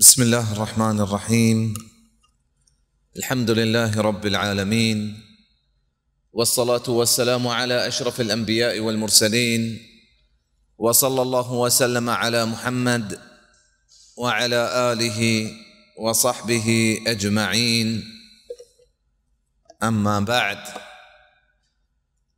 بسم الله الرحمن الرحيم. الحمد لله رب العالمين، والصلاة والسلام على أشرف الأنبياء والمرسلين، وصلى الله وسلم على محمد وعلى آله وصحبه أجمعين. أما بعد،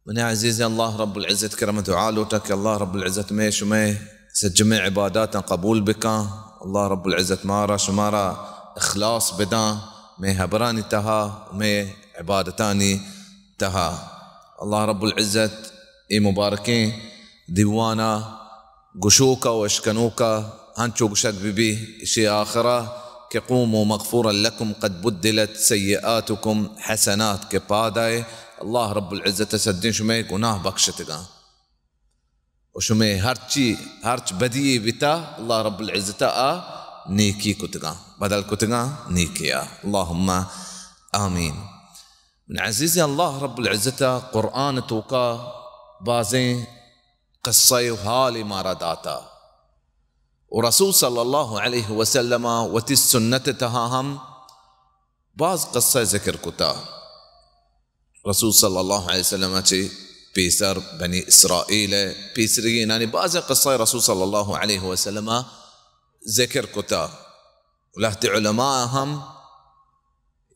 منی عزیزیں، اللہ رب العزت کرم دعا لوٹاں کہ اللہ رب العزت مئے شمئے سجمیں عباداتاں قبول بکاں۔ اللہ رب العزت مارا شمارا اخلاص بداں، مئے حبرانی تہا، مئے عبادتانی تہا۔ اللہ رب العزت اے مبارکیں دیوانا گشوکا و اشکنوکا ہنچو گشگ بہ بی، اشی آخرا کہ قوموا مغفورا لکم قد بدلت سیئاتکم حسنات، کہ پادائے اللہ رب العزت سدیں شمئے گناہ بخشتگاں و شمئے ہرچی، ہرچ بدی بیتا، اللہ رب العزت آ نیکی کتگاں، بدل کتگاں نیکیا۔ اللہم آمین۔ من عزیز، اللہ رب العزت قرآن توکا بازیں قصہ و حال مارا داتا۔ و رسول صلی اللہ علیہ وسلم وتی سنت تہا ہم باز قصہ ذکر کتا۔ رسول صلی اللہ علیہ وسلم چی پیسر بنی اسرائیل پیسرگی انانی باز قصہ رسول صلی اللہ علیہ وسلم ذکر کتا۔ و لہتے علماء ہم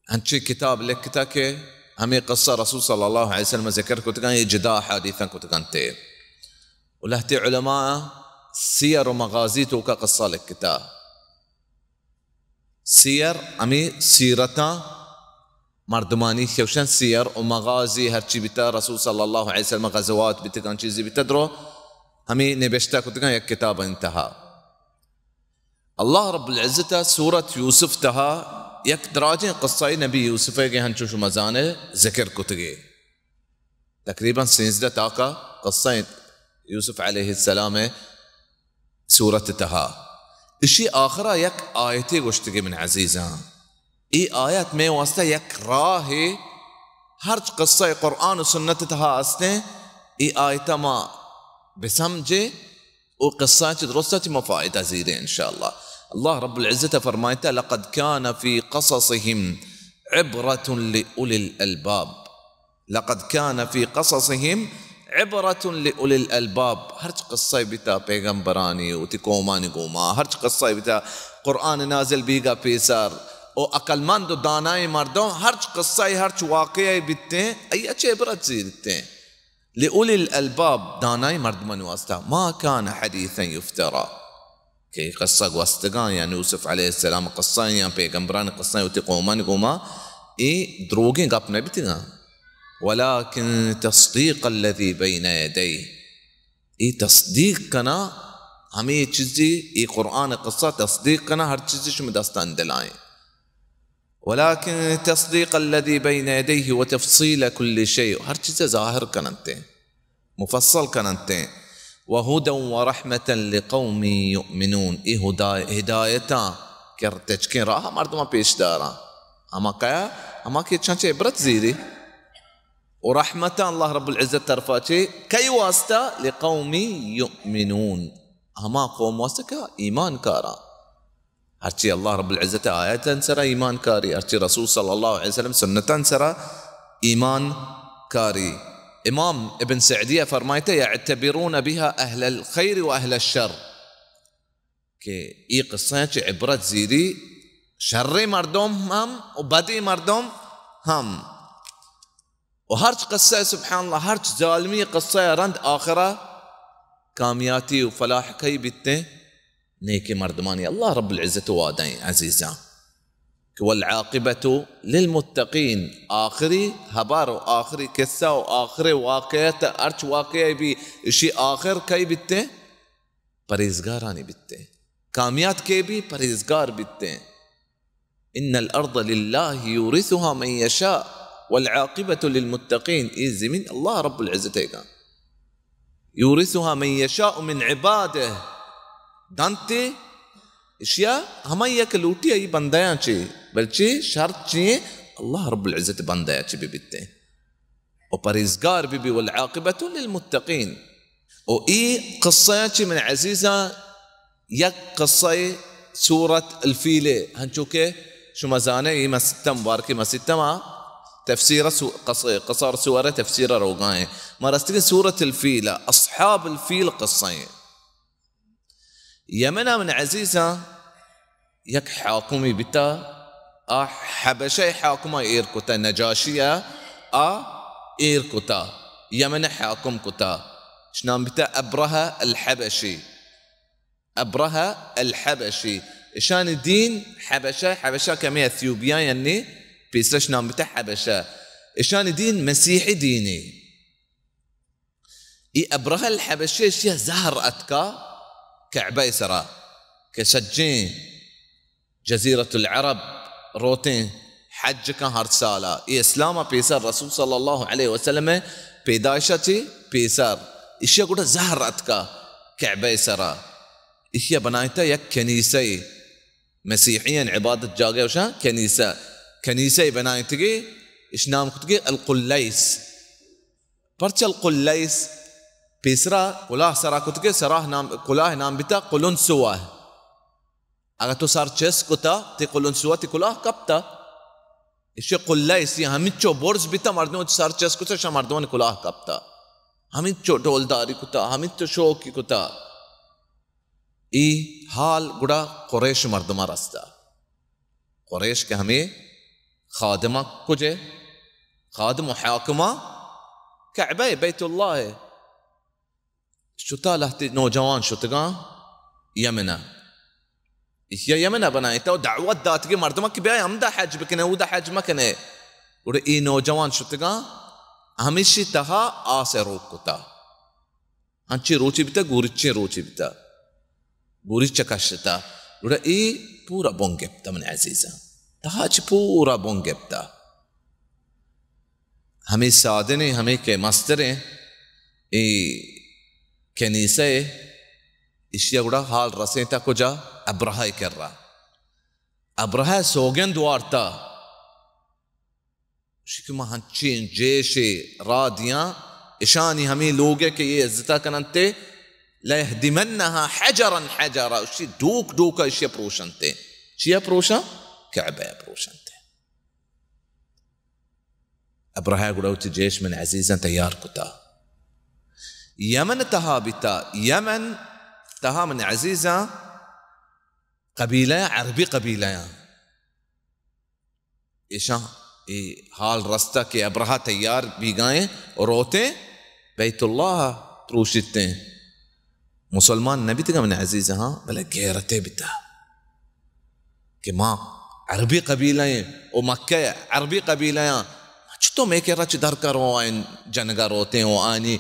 انچیں کتاب لکھتا کہ ہمیں قصہ رسول صلی اللہ علیہ وسلم ذکر کتگاں، یہ جدا حدیثاں کتگاں تے۔ و لہتے علماء سیر و مغازی توکا قصہ لکھتا۔ سیر ہمیں سیرتاں مردمانی شوشن، سیر و مغازی ہرچی بیتا رسول صلی اللہ علیہ وسلم غزوات بیتگاں، چیزی بیتا درو ہمیں نبشتہ کتگاں یک کتاب انتہا۔ اللہ رب العزت سورت یوسف تہا یک دراجیں قصہ نبی یوسف ء کہ ہنچو شما زانے ذکر کتگے۔ تقریباً سیزدہ تاکا قصہ یوسف علیہ السلام سورت تہا۔ اشی آخرا یک آیتے گوشتگے من عزیزاں۔ اے آیت مئے واسطہ یک راہے، ہرچ قصہ قرآن و سنت تہا استیں، اے آیتا ما بسمجھے و قصہ چہ درستا چہ ما فائدہ زیریں انشاءاللہ۔ اللہ رب العزت فرمائتا، لقد كان في قصصهم عبرة لأولي الألباب۔ لقد كان في قصصهم عبرة لأولي الألباب۔ ہرچ قصہ بیتا پیغمبرانی، وتی قومانی گوما، ہرچ قصہ بیتا قرآن نازل بیگا پیسر، او عقلمند و دانائیں مردم، ہرچ قصہ، ہرچ واقعہ بیتیں، ایا چہ عبرت زیرتیں۔ لأولي الألباب، دانائیں مردمانی واسطہ۔ ما كان حديثا يفترى۔ کہ قصہ گوستگاں، یعنی یوسف علیہ السلام قصہ یا پیغمبران قصہ وتی قومان گوما، اے دروگیں گپ نہ بیتگاں۔ ولكن تصديق الذي بين يديه۔ اے تصدیق کنا ہمیں چیزی، اے قرآن قصہ تصدیق کنا ہر چیزی شما دستان دلائیں۔ ولكن تصديق الذي بين يديه وتفصيل كل شيء، ہر چیز ظاہر کننتے، مفصل کننتے۔ وهدى ورحمة لقوم يؤمنون، اے ہدا-، ہدایتاں کہ تچکیں راہ مردماں پیش داراں۔ ہما کیا؟ ہما کہ چنچ عبرت زیری۔ و رحمتاں اللہ رب العزت طرفا چے کئی واسطہ؟ لقوم يؤمنون، ہما قوم واسطہ کہ ایمان کاراں۔ ہرچی اللہ رب العزت آیتاں سرا ایمان کاری، ہرچی رسول صلی اللہ علیہ وسلم سنتاں سرا ایمان کاری۔ امام ابن سعدیہ فرمائتا، يعتبرون بها أهل الخير وأهل الشر، کہ اے قصہ چہ عبرت زیری شریں مردم ہم و بدیں مردم ہم۔ و ہرچ قصہ، سبحان اللہ، ہرچ ظالمی قصہ رند آخرا کامیاتی و فلاح کئی بیتیں؟ نیکیں مردمانی اللہ رب العزت وعدہ ایں عزیزاں۔ کہ والعاقبة للمتقین، آخری حبر و آخری قصہ و آخری واقعہ، ہرچ واقعہ بی، اشی آخر کئی بیتیں؟ پرہیزگارانی بیتیں۔ کامیات کے بی؟ پرہیزگار بیتیں۔ ان الارض للہ یورثها من یشاء والعاقبۃ للمتقین۔ اے زمین اللہ رب العزت ء گا۔ یورثها من یشاء من عبادہ۔ دنتے اشیا ہمائی یک لوٹی آئی بندیاں چے، بلچے شرط چے؟ اللہ رب العزت بندیاں چے ببیتے۔ و پرہیزگار بہ بی، والعاقبۃ للمتقین۔ و ای قصہ چہ من عزیزاں یک قصہ سورت الفیل، ہنچو کہ شما زانے، یہ مسیت، مبارکی مسیت ما تفسیر سو-، قص-، قصار سور تفسیر روگائیں۔ ما رستگیں سورت الفیل، اصحاب الفیل قصہ ہیں۔ یمن من عزیزاں، یک حاکمی بیتا، آ حبشہ حاکمہ ایر کتا، نجاشی آ ایر کتا، یمن حاکم کتا۔ اش نام بیتا ابرہہ الحبشی۔ ابرہہ الحبشی۔ اشانی دین حبشہ، حبشہ کہ ہمے اثیوبیا یعنی پیسرش نام بیتا حبشہ۔ اشانی دین مسیحی دینی۔ ای ابرہہ الحبشی اشیا زہر اتکا کعبہ سرا کہ سجیں جزیرۃ العرب روتیں حج کن ہر سالا۔ ای اسلام پیسر، رسول صلی اللہ علیہ وسلم پیدائشہ چی پیسر اشیا گوڑا زہر اتکا کعبہ سرا۔ اشیا بنائیتا یک کنیسہ، مسیحیان عبادت جاگہ وشاں کنیسہ، کنیسہ بنائیتگی، اش نام کتگی القلیس۔ پرچہ القلیس؟ پیسرا کلاہ سرا کتگے، سراہ نام، کلاہ نام بیتا قلنسوہ۔ اگہ تو سر چست کتا، تی قلنسوہ تی کلاہ کپتا۔ اشی قلیس، یہ ہمینچو برز بیتا، مردم سر چست کتا، شا مردمانی کلاہ کپتا۔ ہمینچو ڈولداری کتا، ہمینچو شوقی کتا۔ ای حال گڑا قریش مردماں رستا۔ قریش کہ ہمے خادمہ کجے؟ خادم و حاکمہ کعبہ، بیت اللہ۔ شتا لہتے نوجوان شتگاں یمنہ۔ اشیا یمنہ بنائیتا و دعوت داتگی مردمہ کہ بیا ہمدا حج بکنے، اودا حج مکنے۔ گڑا ای نوجوان شتگاں، ہمیشی تہا آس روک کتا۔ انچیں روچے بیتا، گورچیں روچے بیتا۔ گورچ کشتا۔ گڑا اے پورا بن گپتا من عزیزاں۔ تہا چہ پورا بن گپتا۔ ہمے سادنیں، ہمے کہ مستریں، اے کنیسہ، اشیا گڑا حال رسینتا کجا؟ ابرہہ کرا۔ ابرہہ سوگند وارتا۔ اشی کہ ما ہنچیں جیشے را دیاں، اشانی ہمے لوگے کہ یہ عزتا کننتے، لیہدمنہا حجرا حجرا، اشی ڈوک ڈوکا اشی پروشنتے۔ چیا پروشاں؟ کعبہ پروشنتے۔ ابرہہ گڑا وتی جیش من عزیزاں تیار کتا۔ یمن تہا بیتا، یمن تہا من عزیزاں قبیلہ، عربی قبیلہ، ایشاں اے حال رستہ کہ ابرہہ تیار بیگائیں و روتیں بیت اللہ پروشیتیں۔ مسلمان نہ بیتگاں من عزیزاں، بلے غیرتے بیتا کہ ما عربی قبیلہ ایں و مکہ عربی قبیلہ آں، چتو مئے کرا چہ درکا رو آئین جنگا روتیں و آنی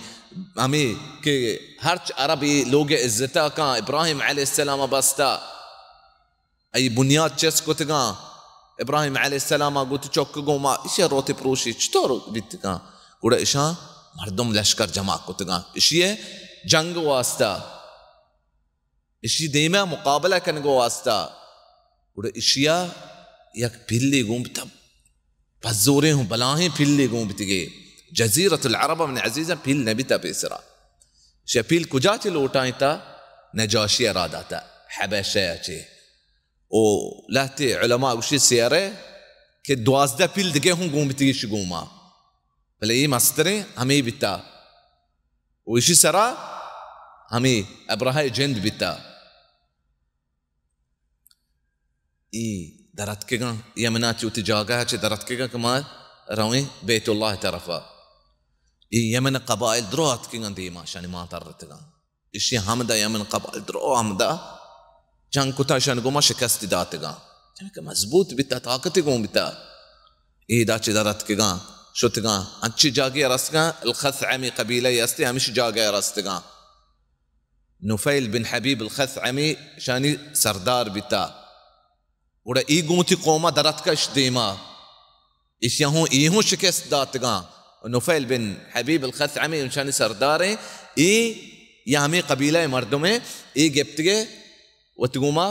ہمیں کہ ہرچ عربی لوگ عزتا کاں ابراہیم علیہ السلام بستا۔ ای بنیاد چست کتگاں، ابراہیم علیہ السلام ء گوتی چک گوں ما ایشی ء روت پروشی چطور بیتگاں؟ گڑا ایشاں مردم لشکر جمع کتگاں ایشی ء جنگ واسطہ، ایشی دیم ء مقابلہ کنگ واسطہ۔ گڑا ایشی ء یک پلی گوں بتا، پزوریں ہوں بلاہیں پلی گوں بتگے۔ جزیرۃ العرب من عزیزاں پل نہ بیتا پیسرا۔ ایشی ء پل کجا چہ لوٹائینتا؟ نجاشی ء را داتا، حبشہ ء چہ۔ او لہتے علماء گوشی سیارہ کہ دوازدہ پل دگہ ہوں گون بیتگی ایشی گوما، بلے اے مستریں ہمے بیتا۔ و ایشی سرا ہمے ابرہہ جند بیتا۔ ای درتکگاں، یمنا چہ وتی جاگہ چہ درتکگاں کہ ما رویں بیت اللہ طرفا۔ ای یمن قبائل درو اتکگاں دیما، شانی مان ترتگاں۔ ایشی ہمدا یمن قبائل درو ہمدا جنگ کتا، ایشانی گوما شکست داتگاں۔ چونکہ مضبوط بیتا، طاقتی گون بیتا۔ ایدا چہ در اتکگاں، شتگاں، انچی جاگہے رستگاں، الخثعمی قبیلہ استے، ہمیشی جاگہے رستگاں۔ نفیل بن حبیب الخثعمی شانی سردار بیتا۔ گڑا ای گوں وتی قوما در اتکا اش دیما۔ ایشی ہوں، ای ہوں شکست داتگاں۔ نفیل بن حبیب الخثعمی انشانی سرداریں۔ ای یا ہمیں قبیلہ مردمیں، ای گپتگے وتی گوما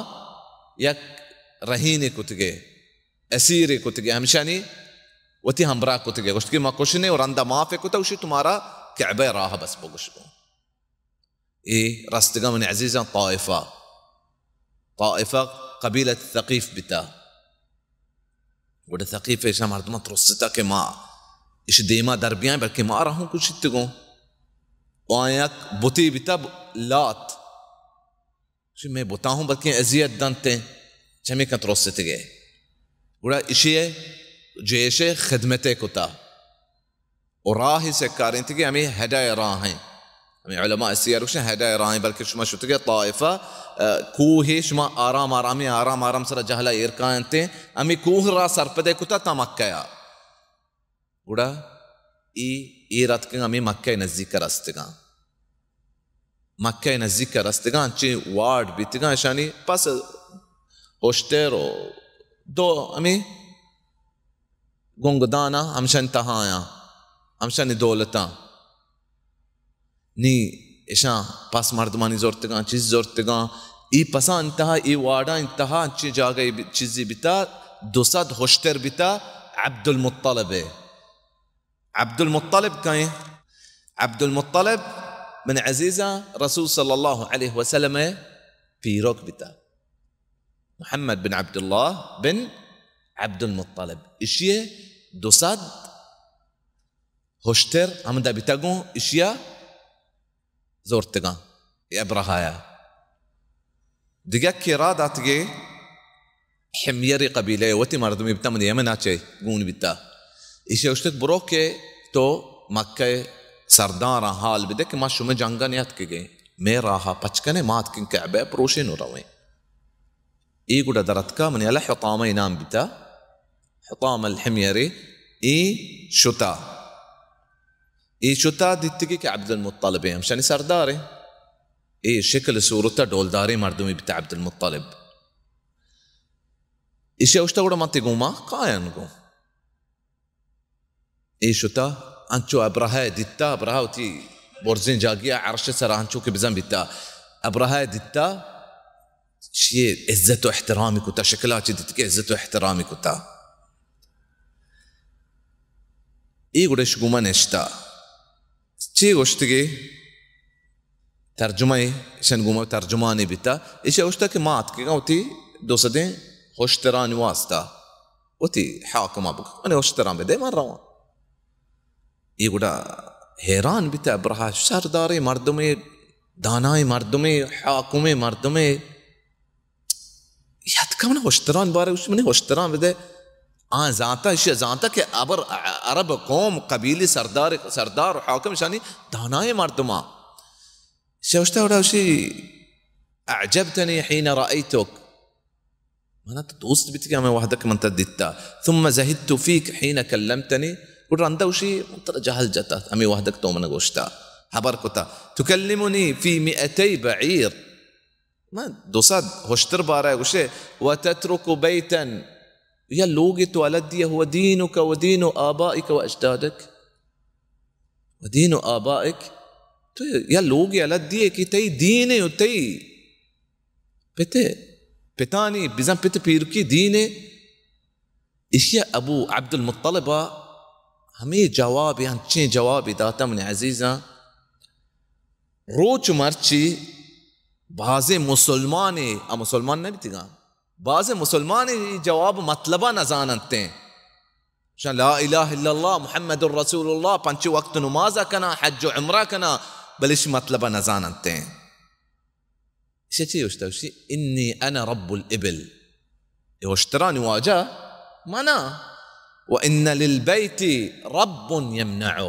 یک رہینے کتگے، اسیرے کتگے، ہمشانی وتی ہمراہ کتگے۔ گوشت کہ ما کشنے و رندا معاف کتا، گوشی تمہارا کعبہ راہ بس بگوش گوں۔ اے رستگاں منی عزیزاں طائفہ۔ طائفہ قبیلہ ثقیف بیتا۔ گڑا ثقیف ایشاں مردماں ترستا کہ ما ایش دیما در بیاں، بلکہ مارا ہوں کشیت گوں۔ و آیاں یک بتی بیتا لات۔ شی میں بتا ہوں بلکہ اذیت دنت، چمی کن ترستگے۔ گڑا ایشی جیش خدمت کتا۔ و راہ سکارینتگی ہمیں ہدای راہ ہیں۔ ہمیں علماء سیر گوشن ہدای راہ ہیں، بلکہ شما شتگے طائفہ، آ، کوہ شما آرام آرامی، آرام آرام سر جہلا ایر کائنتے، ہمیں کوہ را سرپدے کتا تا مکہ یا۔ گڑا ای، ای رتکن ہمیں مکہ نزدیک رستگاں۔ مکہ نزدیک رستگاں، چی وارڈ بیتگاں، شانی پس ہشتر و دو ہمیں گنگدانا ہمشانی تہایاں، ہمشانی دولتاں۔ نی اشاں پس مردمانی زرتگاں، چیز زرتگاں۔ ای پسانی تہا، ای وارڈانی تہا انچیں جاگہے بی-، چیزی بیتا، دو سد ہشتر بیتا عبدالمطلب۔ عبدالمطلب کئیں؟ عبدالمطلب من عزیزاں رسول صلی اللہ علیہ وسلم پیرک بیتا۔ محمد بن عبداللہ بن عبدالمطلب۔ اشی دو سد ہشتر ہمدا بیتگوں، اشیا زورتگاں۔ اے ابرہایا۔ دگہ کہ را داتگے حمیری قبیلہ وتی مردمی بیتا، من یمنا چے گون بیتا۔ ایشی اشتک برو کہ تو مکہ سرداراں حال بدے کہ ما شمے جنگا نیاتکگیں۔ مے راہا پچ کنے، ما اتکیں کعبہ پروشیں و رویں۔ ای گڑا درتکا، منی اللہ حطامہ نام بیتا، حطام الحمیری، ای شتا۔ ای شتا دیتگی کہ عبدالمطلب ہمشانی سردارے۔ ای شکل صورت ڈولداریں مردمی بیتا عبدالمطلب۔ ایشی اشتا گڑا من تی گوما کایان گوں۔ ای شتا، انچو ابرہہ دیتا، ابرہہ وتی برزیں جاگیا عرش سرا انچو کہ بزن بیتا۔ ابرہہ دیتا، شی عزت و احترامی کتا، شکلا چی دیت کہ عزت و احترامی کتا۔ ای گڑش گوما نشتا۔ چی گوشتگی؟ ترجمہ ای، اشان گوما ترجمانی بیتا۔ ایشی گوشتا کہ ما اتکگاں وتی دو سدیں ہشترانی واسطہ، وتی حاکما بکن، منی ہشتران بدے، من رواں۔ ای گڑا حیران بیتا، ابرہہ سرداریں مردمے، دانائیں مردمے، حاکمیں مردمے، یاتکا من ہشتران بارے گوشت، منی ہشتران بدے۔ آ زانتا، ایشی زانتا کہ ابر عرب قوم، قبیلی سردار، سردار و حاکم اشانی دانائیں مردماں۔ ایشی گوشتا گڑا اشی، اعجبتنی حین رأیتک۔ منا تو دوست بیت کہ ہمیں وحدک من تا دیتا۔ ثم زہدت فیک حین کلمتنی۔ گڑا رندا اشی من ترا جہل جتا، ہمیں وحدک تو من گوشتا، خبر کتا۔ تکلمنی فی مئتی بعیر۔ من دو سد ہشتر بارہ گوشے، وتترک بیتا، یا لوگی تو الدی، هو دینک و دین آبائک و اجدادک۔ و دین آبائک، تو یا لوگی الدی کہ تئی دین و تئی پتے، پتانی، بزن پت پیرکی دین۔ ایشی ابو عبدالمطلب ء ہمے جواب، انچیں جوابے داتا منی عزیزاں۔ روچ مرچی بازیں مسلمانے، آ مسلمان نہ بیتگاں، بازیں مسلمانے اے جواب مطلبا نہ زاننتیں۔ شان لا الہ الا اللہ محمد رسول اللہ، پنچ وقت نماز کنا، حج و عمرہ کنا، بلے اش مطلبا نہ زاننتیں۔ ایشی چی گوشتا؟ گوشتی، انی انا رب الابل۔ اے اشترانی واجہ منا۔ و ان للبیت رب یمنعه۔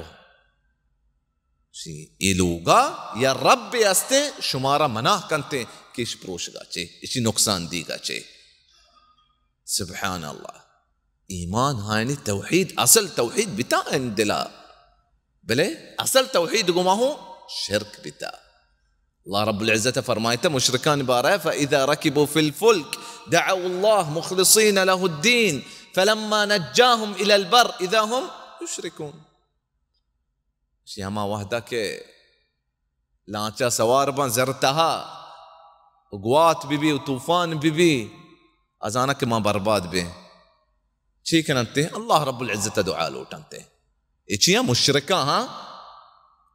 گوشتی، اے لوگا یا ربے استیں شمارا منع کنتیں کہ اش پروشگا چے، اشی نقصان دیگا چے۔ سبحان اللہ۔ ایمان ہائنی توحید، اصل توحید بتا ان دلا۔ بلے اصل توحید گما ہوں شرک بتا۔ اللہ رب العزت فرمائتا مشرکان بارہ، فاذا ركبوا في الفلك دعوا الله مخلصين له الدين فلما نجاهم الى البر اذا هم يشركون۔ شی ہما وحدہ کہ لانچا سوار باں زر تہا، و گوات بہ بی و طوفان بہ بی، ازاناں کہ ما برباد بیں۔ چی کننتے؟ اللہ رب العزت ء دعا لوٹنتے۔ اے چیاں؟ مشرکاں، ہاں؟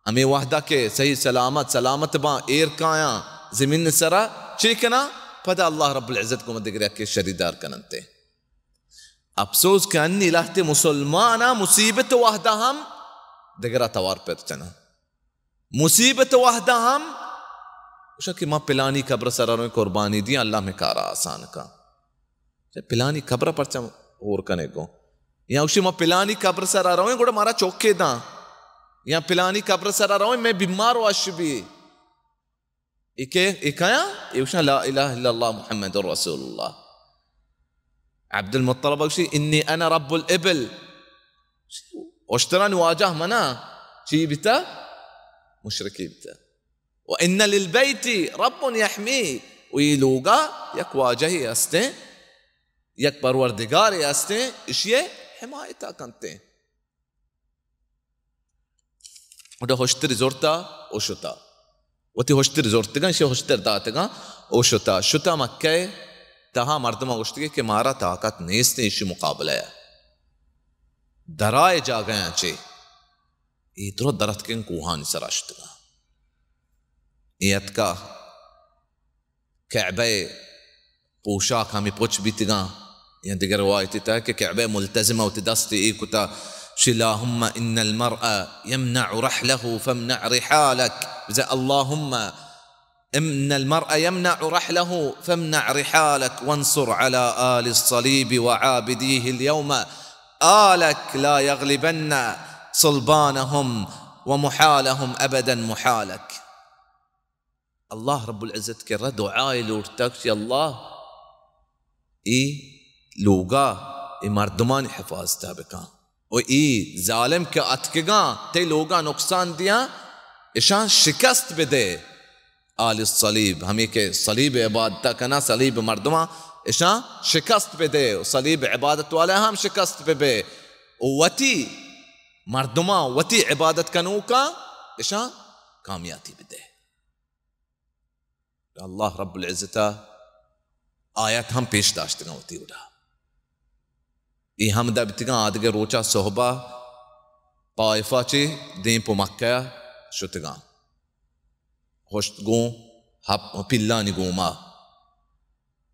ہمے وحدہ کہ صحیح سلامت، سلامت باں، ایر کایاں زمین سرا، چی کناں؟ پدا اللہ رب العزت گوں دگرے کہ شریدار کننتے۔ افسوس کہ انی لہتے مسلماناں مصیبت وہدا ہم دگرا توار پر چناں۔ مصیبت وہدا ہم گوشاں کہ ما پلانی قبر سرا رویں قربانی دیاں، اللہ میں کارا آسان کن۔ چہ پلانی قبر پرچا ہور کنے گوں؟ یا گوشی ما پلانی قبر سرا رویں گڑا مارا چوکے داں، یا پلانی قبر سرا رویں میں بیمار وش بی۔ اے کہ، اے کیا؟ اے گوشاں لا الہ الا اللہ محمد رسول اللہ۔ عبد المطلب گوشی انی انا رب الابل، اشترانی واجہ منا۔ چی بیتا؟ مشرکی بیتا۔ و ان للبیت رب یحمی، و ای لوگا یک واجہی ہستیں، یک پروردگارے ہستیں، اشی حمایتا کنتیں۔ گڑا ہشتری زرتا و شتا۔ وتی ہشتری زرتگاں، اشی ہشتر داتگاں و شتا۔ شتا مکہ تہا مردماں گوشتگی کہ مارا طاقت نیست اشی مقابلہ ء۔ درائے جاگہاں چے؟ اے درو درتکیں کوہانی سرا شتگاں۔ اے اتکا کعبہ ء پوشاک ہمے پچ بیتگاں۔ یا دگہ روایتے تہا کہ کعبہ ء ملتزم ء وتی دست اے کتا، شی اللہم ان المرء یمنع رحلہ فامنع رحالک۔ بزاں اللہم ان المرء یمنع رحلہ فامنع رحالک وانصر علی آل الصلیب وعابدیہ الیوم آلک لا یغلبن صلبانہم ومحالہم ابدا محالک۔ اللہ رب العزت کرا دعائے لوٹتگ کہ اللہ اے لوگا، اے مردمانی حفاظتا بکن و اے ظالم کہ اتکگاں تئی لوگا نقصان دیاں، اشاں شکست بدے۔ آل الصلیب، ہمے کہ صلیب عبادتا کناں، صلیب مردماں، اشاں شکست بدے و صلیب عبادت والا ہم شکست ببے و وتی مردماں، وتی عبادت کنوکاں اشاں کامیابی بدے۔ اللہ رب العزت ء آیت ہم پیش داشتگاں وتی وڑا۔ اے ہمدا بیتگاں، آدگہ روچا صحبا طائفہ چے دیم پہ مکہ ء شتگاں۔ ہشت گوں ہپ-، پیلانی گوما۔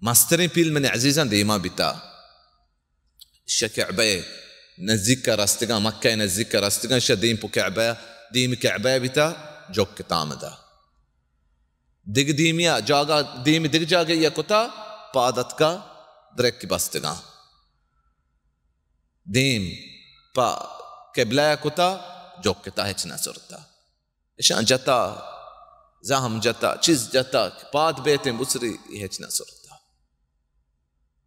مستریں پیل من عزیزاں دیما بیتا۔ شہ کعبہ نزیک ء رستگاں، مکہ نزیک ء رستگاں، شہ دیم پہ کعبہ، دیم کعبہ بیتا، جک تامدا۔ دگہ دیمیا جاگہ، دیم دگہ جاگہ یا کتا، پاد اتکا درک بستگاں۔ دیم پہ قبلہ کتا، جک تا ہچ نہ سرتا۔ اشاں جتا، زہم جتا، چیز جتا کہ پاد بیتیں بسری، اے ہچ نہ سرتا۔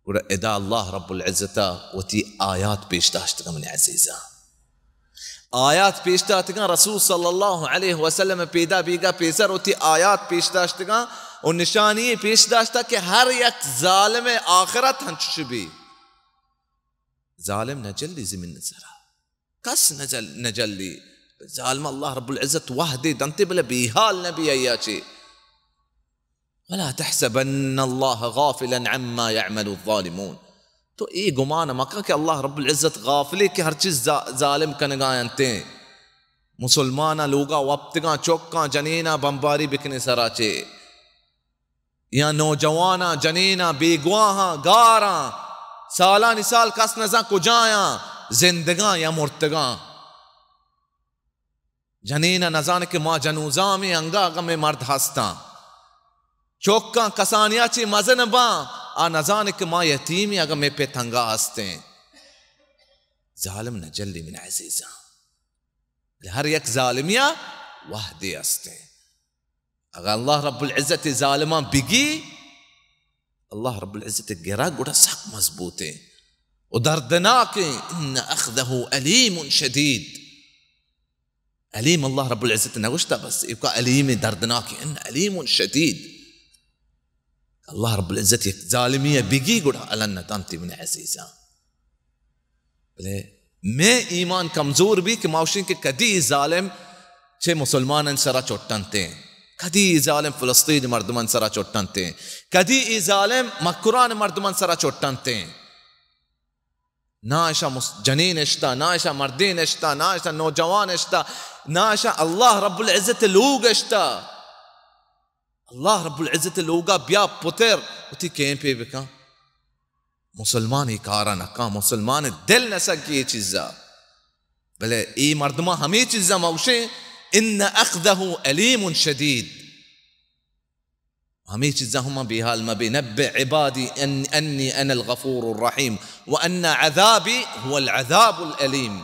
گڑا ادا اللہ رب العزت ء وتی آیات پیش داشتگاں منی عزیزاں۔ آیات پیش داشتگاں، رسول صلی اللہ علیہ وسلم پیدا بیگا پیسر وتی آیات پیش داشتگاں و نشانی پیش داشتا کہ ہر یک ظالم آخرت ہنچش بی۔ ظالم نہ جلی زمین سرا۔ کس نہ جل-، نہ جلی۔ ظالم اللہ رب العزت وہدے دنتے بلے بیحال نہ بی آیا چے۔ ولا تحسبن اللہ غافلا عما يعمل الظالمون۔ تو اے گمان مکن کہ اللہ رب العزت غافلے کہ ہر چیز ظا-، ظالم کنگا انتیں۔ مسلماناں لوگا وپتگاں، چکاں، جنیناں بمباری بکنے سرا چے۔ یا نوجواناں، جنیناں، بیگواہاں، گاراں، سالانی سال کس نزاں کجایاں، زندگاں یا مرتگاں۔ جنیناں نزانے کہ ما جنوزامیں انگا اگاں مئے مرد ہستاں۔ چکاں کسانیا چی مزن باں، آ نزانے کہ ما یتیمیں اگاں مئے پت انگا ہستیں۔ ظالم نہ جلی من عزیزاں۔ بلے ہر یک ظالمیا وہدے ہستیں۔ اگاں اللہ رب العزت ظالماں بگی، اللہ رب العزت گرا گڑا سک مضبوطیں و دردناکیں۔ ان اخذه الیم شدید۔ الیم اللہ رب العزت نگوشتا بس، ایوکا الیم دردناکیں، ان الیم شدید۔ اللہ رب العزت یک ظالمی بگی گڑا الن دانتی من عزیزاں۔ بلے مئے ایمان کمزور بی کہ ما گوشیں کہ کدی ظالم چہ مسلمانانی سرا چٹنتیں، کدی ظالم فلسطین مردمان سرا چٹنتیں، کدی ای ظالم مکران مردمان سرا چٹنتیں۔ نا اشا مس-، جنین اشتا، نا اشا مردین اشتا، نا اشا نوجوان اشتا، نا اشا اللہ رب العزت لوگ اشتا۔ اللہ رب العزت لوگا بیا پتر، وتی کیمپے بکن۔ مسلمان ای کارا نکاں، مسلمان دل نسگی ای چیزا۔ بلے ای مردماں ہمے چیزا ما گوشیں، ان اخذہ الیم شدید۔ ہمے چیزا ہما بے حال مبے۔ نبئ عبادی ان، انی انا الغفور الرحیم وان عذابی هو العذاب الالیم۔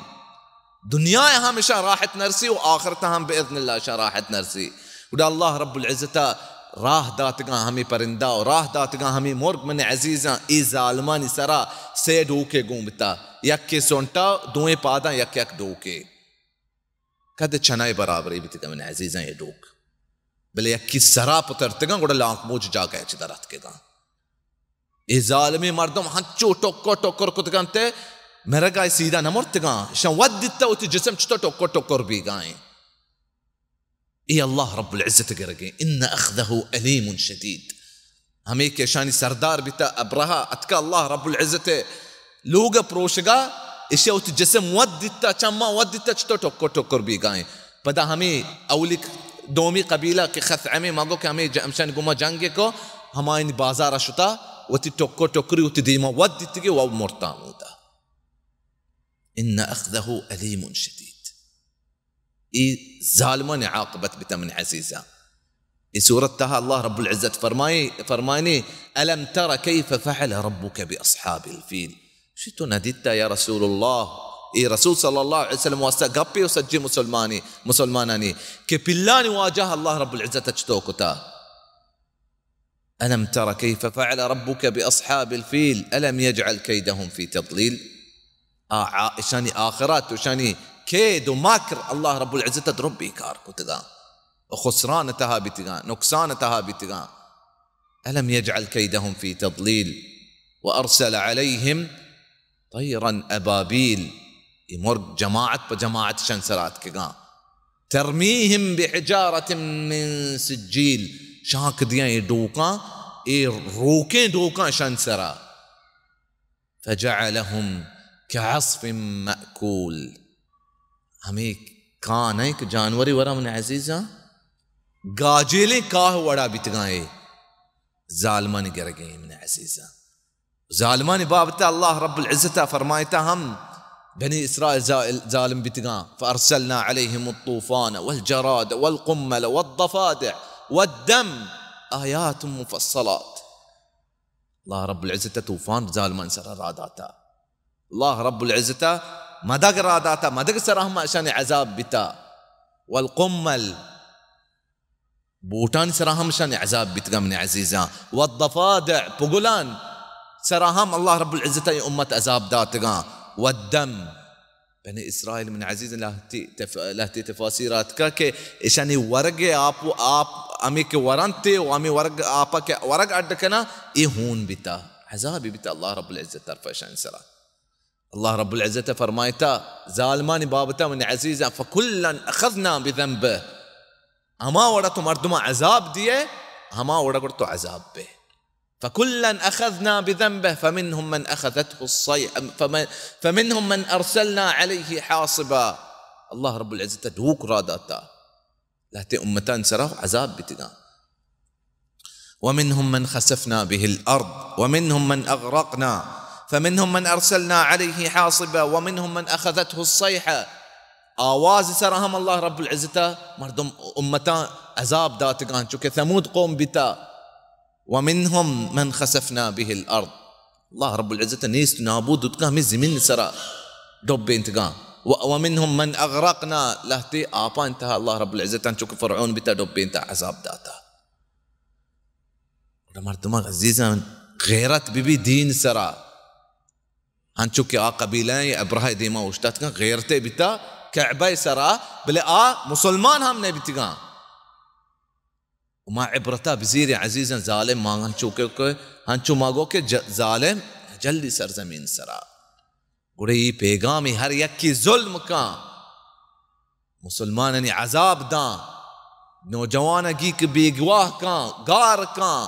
دنیا ء ہم اشاں راحت نرسی و آخرت ء ہم باذن اللہ اشاں راحت نرسی۔ گڑا اللہ رب العزت ء راہ داتگاں ہمے پرندہ و راہ داتگاں ہمے مرگ، من عزیزاں، اے ظالمانی سرا سے ڈوکے گون بتا، یکے سنٹا، دوئیں پاداں یک یک ڈوکے۔ کد چنائے برابرے بیتگاں من عزیزاں اے ڈوک، بلے یکی سرا پترتگاں، گڑا لانک موج جاگہ چ در اتکگاں۔ اے ظالمیں مردم ہنچو ٹکر ٹکر کتگنت، مرگا سیدھا نہ مرتگاں، اشاں وت دیتا وتی جسم چتو ٹکر ٹکر بیگائیں۔ اے اللہ رب العزت گرگیں، ان اخذہ الیم شدید۔ ہمے کہ اشانی سردار بیتا ابرہہ، اتکا اللہ رب العزت لوگ پروشگا، اشیا وتی جسم وت دیتا، چماں وت دیتا، چتو ٹکر ٹکر بیگائیں۔ پدا ہمے اولی دومی قبیلہ کہ خثعمیں، ما گو کہ ہمے ج-، ہمشانی گوما جنگ کو، ہمائنی بازارا شتا، وتی ٹکر ٹکری وتی دیما وت دیتگی و مرتا ہمودا۔ ان اخذہ الیم شدید۔ ای ظالمانی عاقبت بیتا من عزیزاں۔ ای سورت تہا اللہ رب العزت فرمائی، فرمائنی، الم تر کیف فعل ربک باصحاب الفیل۔ شی تو ندیتا یا رسول اللہ، ای رسول صلی اللہ علیہ وسلم واسطہ گپے و سجی مسلمانی، مسلمانانی کہ پلانی واجہ اللہ رب العزت چتو کتا۔ الم تر کیف فعل ربک باصحاب الفیل الم یجعل کیدہم فی تضلیل۔ آ، آ، اشانی آخرت و اشانی کید و مکر اللہ رب العزت درو بیکار کتگاں و خسران تہا بیتگاں، نقصان تہا بیتگاں۔ الم یجعل کیدہم فی تضلیل وارسل علیہم طیرا ابابیل۔ ای مرگ جماعت پہ جماعت شن سرا اتکگاں۔ ترمیہم بحجارۃ من سجیل، شانک دیاں اے ڈوکاں، اے روکیں ڈوکاں شن سرا۔ فجعلہم کعصف مأکول، ہمے کاہ نئیں کہ جانورے ورا من عزیزاں، گاجیلیں کاہ وڑا بیتگاں۔ اے ظالمانی گرگیں من عزیزاں۔ ظالمانی بابت اللہ رب العزت فرمائتا ہم بنی اسرائیل زا-، ظالم بیتگاں۔ فارسلنا علیہم الطوفان والجراد والقمل والضفادع والدم آیات مفصلات۔ اللہ رب العزت طوفان ظالمان سرا را داتا۔ اللہ رب العزت مدگ را داتا، مدگ سرا ہم اشانی عذاب بیتا۔ والقمل، بوٹانی سرا ہم شان عذاب بیتگاں من عزیزاں۔ والضفادع، پگلان سرا ہم اللہ رب العزت ء امت عذاب داتگاں۔ والدم، بنی اسرائیل من عزیز لہتی تف-، لہتی تفاسیر آتکا کہ اشانی ورگ آپ و آپ ہمیں کہ ورنتے و ہمیں ورگ آپا کہ ورگ اڈ کنا، اے ہون بیتا، عذابی بیتا اللہ رب العزت طرف اشانی سرا۔ اللہ رب العزت فرمائتا ظالمانی بابتا من عزیزاں، فکلا اخذنا بذنبہ، ہما وڑا تو مردما عذاب دیئے، ہما وڑا گڑ تو عذاب بے۔ فکلا اخذنا بذنبہ فمنهم من اخذته الصیحة، فمن، فمنهم من ارسلنا علیہ حاصبا۔ اللہ رب العزت ڈوک را داتا۔ لہتے امتان سرا عذاب بیتگاں۔ ومنهم من خسفنا به الارض ومنهم من اغرقنا فمنهم من ارسلنا عليه حاصبا ومنهم من اخذته الصيحة۔ آواز سرا ہم اللہ رب العزت مردم امتاں عذاب داتگاں، چونکہ ثمود قوم بیتا۔ ومنهم من خسفنا به الارض، اللہ رب العزت نیست نابود اتکا ہمیں زمین سرا ڈبینتگاں۔ و-، ومنهم من اغرقنا، لہتے آپاں انتہا اللہ رب العزت انچو کہ فرعون بیتا ڈبینتا عذاب داتا۔ گڑا مردماں عزیزاں غیرت بی بی دین سرا، انچو کہ آ قبیلہ ابرہہ دیما اوشتاتگاں غیرتے بیتا کعبہ سرا، بلے آ مسلمان ہم نہ بیتگاں۔ و ما عبرتا بزیریں عزیزاں، ظالم ما انچو کہ، کہ انچو ما گو کہ ج-، ظالم جلی سرزمین سرا۔ گڑے ای پیغامی ہر یکی ظلم کن، مسلمانانی عذاب دان، نوجوان گی کہ بیگواہ کن، گار کن۔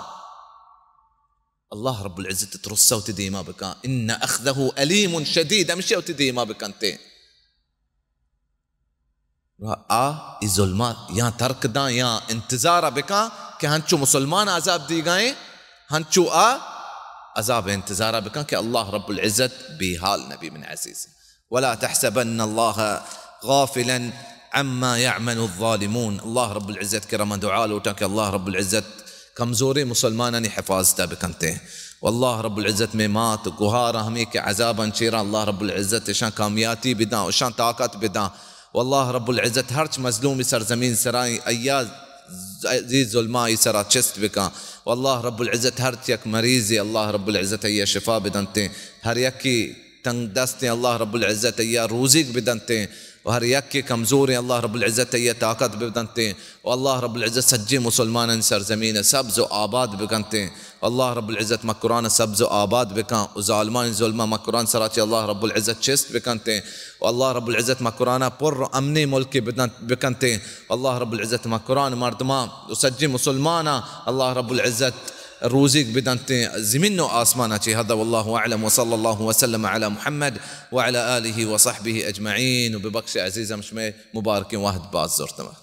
اللہ رب العزت ترسا وتی دیما بکن۔ ان اخذہ الیم شدید، ہمشی وتی دیما بکنتے۔ و آ ای ظلما یا ترک داں یا انتظار بکاں، کہ ہنچو مسلمان عذاب دیگائیں، ہنچو آ عذاب انتظارہ بکن کہ اللہ رب العزت بے حال نبی من عزیز۔ ولا تحسبن اللہ غافلا عما يعمل الظالمون۔ اللہ رب العزت کرا من دعا لوٹاں کہ اللہ رب العزت کمزوریں مسلمانانی حفاظت بکنتے۔ واللہ رب العزت میں مات گوہار ہمیں کہ عذاباں چیرا اللہ رب العزت اشان کامیاتی بداں، اشان طاقت بداں۔ واللہ رب العزت ہرچ مظلومی سرزمین سرائیں ایا ز-، زی ظلمائی سرا چست بکاں۔ واللہ رب العزت ہرچ یک مریضی اللہ رب العزت ایا شفا بدنتے۔ ہر یکی تنگ دستیں اللہ رب العزت ایا روزیگ بدنتے۔ و ہر یکی کمزوریں اللہ رب العزت ایا طاقت بدنتے۔ و اللہ رب العزت سجیں مسلمانانی سرزمین سبز و آباد بکنتے۔ و اللہ رب العزت مکران سبز و آباد بکن و ظالمانی ظلم مکران سرا چہ اللہ رب العزت چست بکنتے۔ و اللہ رب العزت مکران پر امنی ملک بدنت، بکنتے۔ و اللہ رب العزت مکران مردمان و سجیں مسلماناں اللہ رب العزت روزیگ بدنتے زمین و آسمانا چہ۔ ہذا واللہ اعلم و صلی اللہ وسلم علی محمد وعلی آلہ وصحبہ اجمعین۔ و ببخش عزیزم شمئے مبارکیں وہد باز زرتما۔